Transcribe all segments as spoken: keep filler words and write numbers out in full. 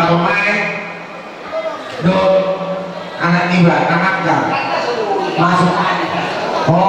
Pemain do anak iba, anakka masuk. Oh.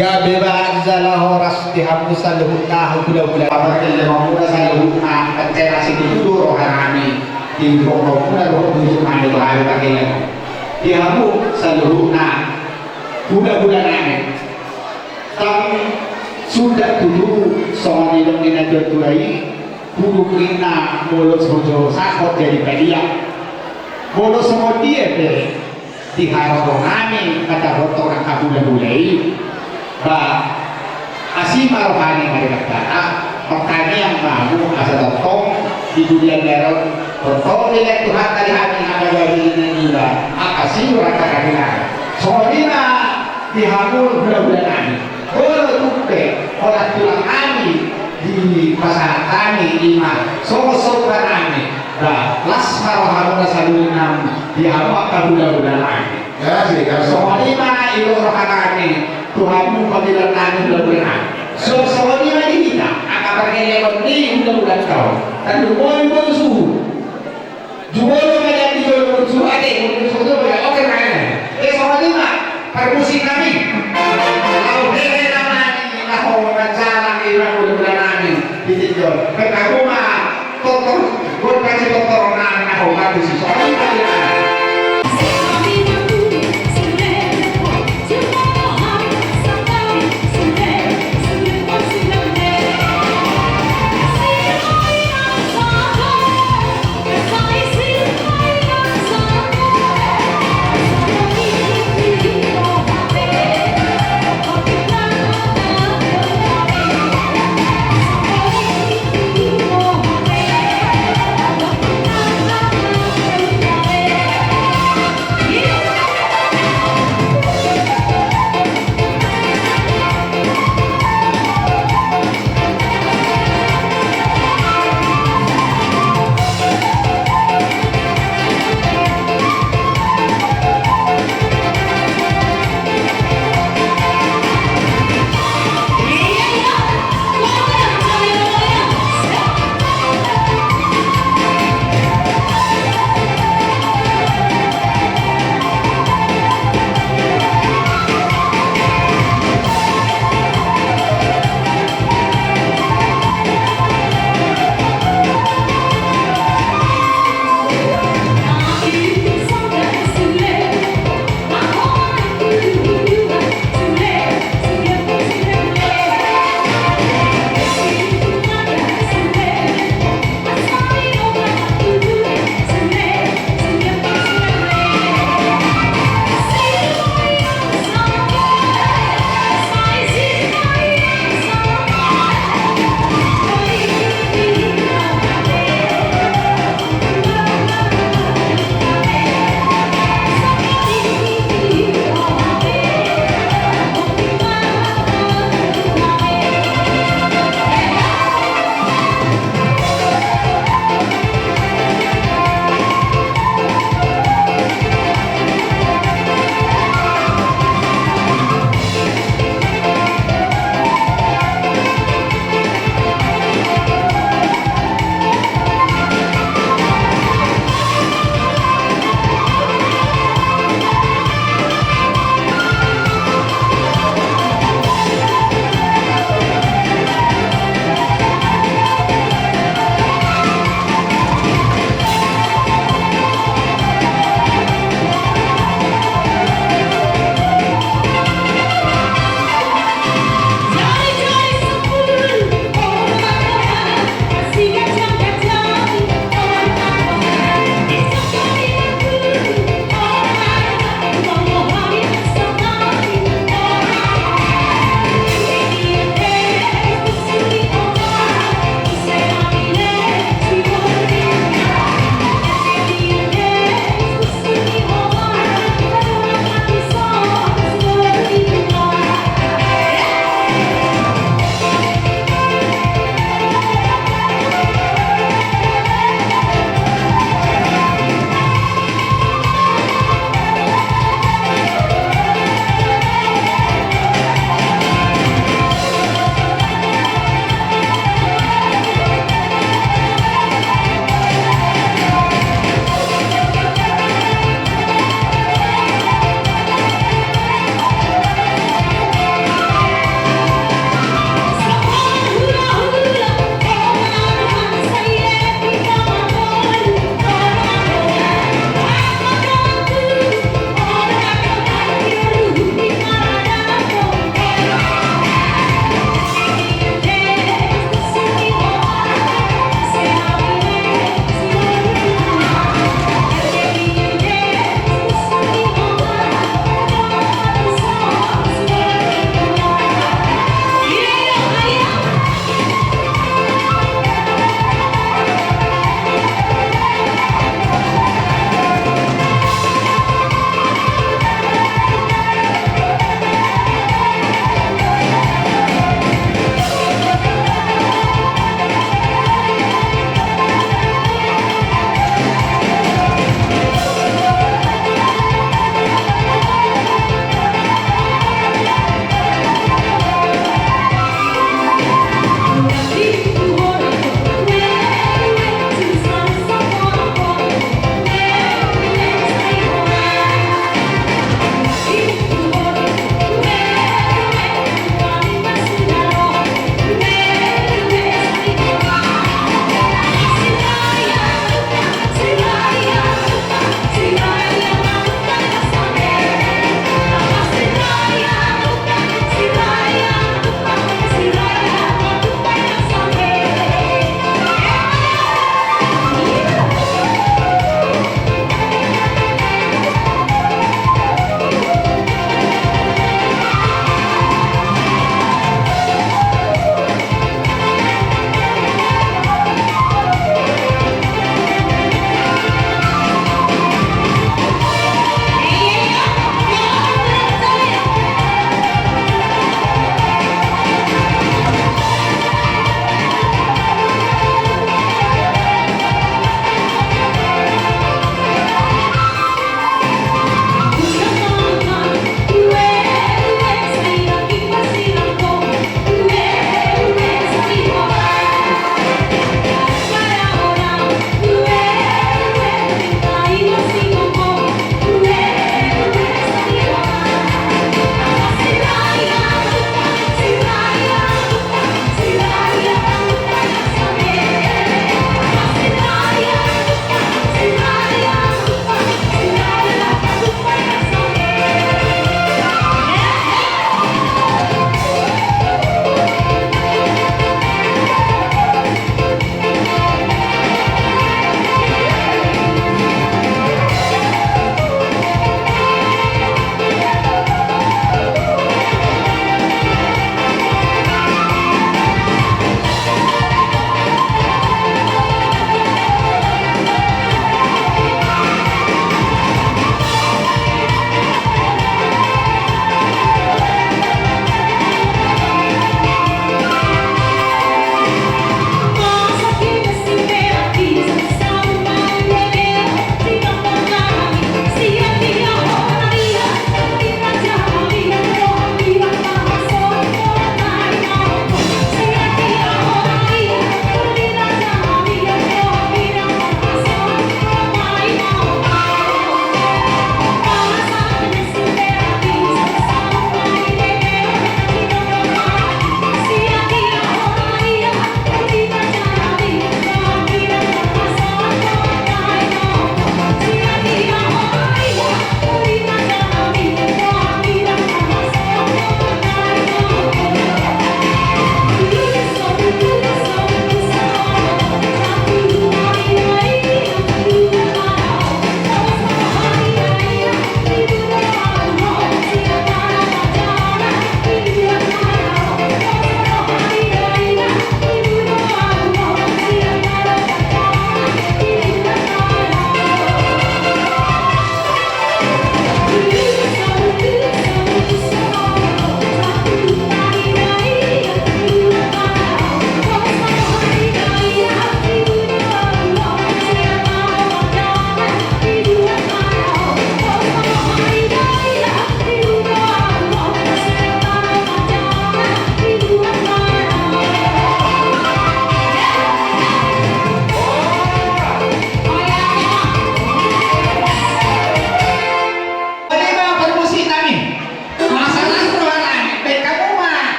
Gabe ma jala horas di hamu saluhutna, hula-hula. Pargellengonmuna saluhutna, pancera situtu do rohanami. Di rohanmuna dohot di ujungnami do hami pargellengon. Di hamu saluhutna, hula-hulanami. Ndang sundat tutu songon nidok ni natua-tua i, huduk ninna molo so jo sahot jadi padiak. Molo songon dia pe di haroronami, mata botong angka hula-hula i, ba asi ma rohani maribadata, martangiang ma hamu asa tongtong di dunia ni ari on, tongtong dilehon Tuhanta di hami angka gabe na niula, angka siur angka kahilangan. Songon i ma di hamu hula-hulanami. Molo tung pe holan tulang nami dipasahat hami, i ma songon sahuranami, ba las ma rohamuna saluhutna di hamu angka hula-hulanami. Songon i ma didok rohanami tu hamu panggilan nami hula-hulanami. So songon i ma di hita angka pargellengon ni hula-hulanta on. Tanduk boi boi suhut. Jumolo ma jadi jolo suhut ate, jolo suhut ate, oke ma. E songon i ma parmusik nami. Laho hehe nama ni laho manjalang i ma hula-hulanami di tingki on. Pengkabu ma tortor, gondang ni tortor nami na ho mati si songon i ma di nami.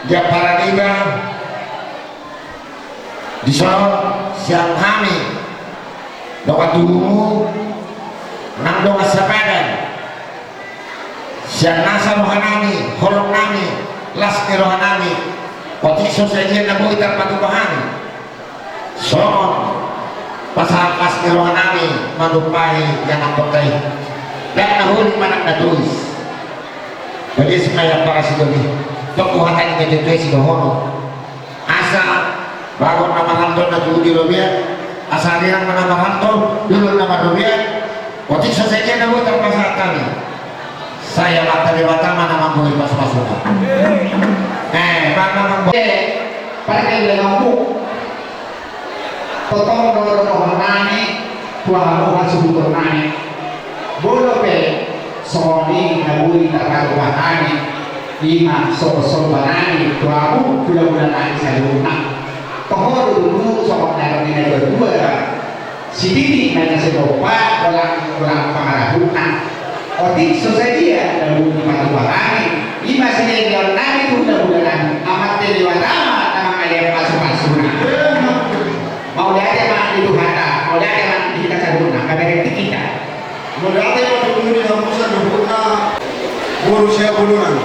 Di amparan i ma dison sian hami dongan tubumu nang dongan sapadan, sian nasa rohanami, holongnami, las ni rohanami, otik so sadia na boi tarpatupa hami. Songon pasahat las ni rohanami manumpai ianakhonta i. Ndang na holi manang na tois. Balias ma i ampara sidoli. Tonggo hata ni na totoe sidohonon. Asa bagot na marhalto na tubu di robean. Asa arirang ma na marhalto, dolok na marrobean. Otik so sadia na boi tarpasahat hami. Sai Amanta Debata ma na mamboan pasupasuna. Eh, ma na mamboan. Eh, parkelenganmu. Tongtong do rohanami tu hamu hasuhutonnami. Molo pe songon i na boi tarpatupa hami, i ma sombasombanami tu hamu hulahulanami saluhutna. Toho do tutu songon na nidok ni natuatua. Sititi ma na sai hompa, holan, holan pangarahutna. Otik so sadia na boi dipatupa hami, i ma silehononnami tu hulahulanami, Amanta Debata ma na mangalean pasupasuna. Mauliate ma di Tuhanta, mauliate ma di hita saluhutna, gabe reti hita. Mauliate ma di hamu saluhutna boru Siabulunan.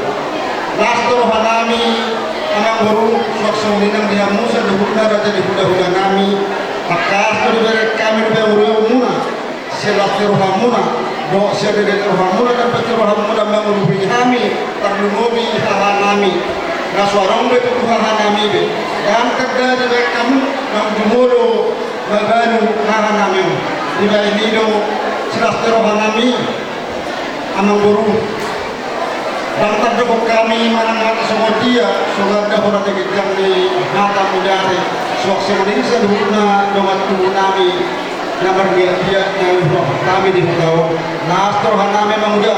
Las do rohanami, Boru, suang songon i nang di hamu saluhutna raja ni hulahula nami, tangkas do dibereng hami dope uruonmuna, sian las ni rohamuna, dohot sian dede ni rohamuna, dohot sian rohamuna mangurupi hami, tarlumobi haha nami. Na so adong be tutu haha nami be, ndang tanda dibereng hamu, nang jumolo mabalu haha nami. Dibahen i do silas ni roha nami. Amang boru, ndang tardok hami manang hata songon dia, songon dia hona tegetan ni hata mudari, suang songon i saluhutna dongan tubu nami na margia dia na luhur hami di huta on. Las do roha nami manguda,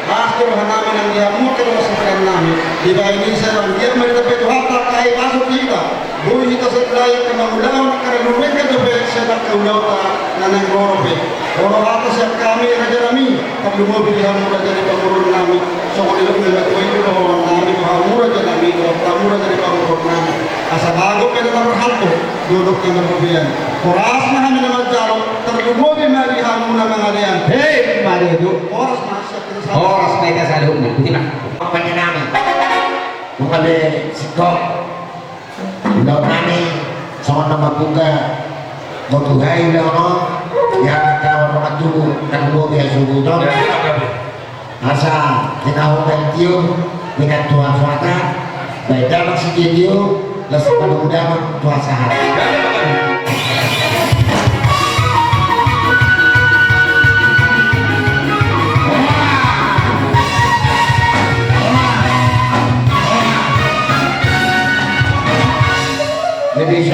las do roha nami nang di hamu angka dongan sahabat nami. Dibahen i sai anggiat ma ditambai Tuhanta angka hahipason di hita. Boi hita sai layak na mangulahon angka na lurung dope sian angka ulaonta na naeng ro dope. Olo hata sian hami raja nami, tarlumobi di hamu raja ni pamoruon nami. Songon i do na tutu i do dohonon nami tu hamu raja nami, dohot hamu raja ni pamoruon nami. Asa bagot pe na marhalto, godang na marrobean. Horas ma hami na manjalo, tarlumobi ma di hamu na mangalean. Hei, mari tu. Horas ma sian hita saluhutna. Horas ma hita saluhutna. Putih ma. Putih nami. Bukan di sikok. Ulaon nami songon na mambuka botu hai ulaon on. Ia angka dongan tubu na lumobi hasuhuton. Asa tinahongan tio dengan Tuhan Fata. Baik dalam si tio, las paduku dalam Tuhan sahat. Jadi,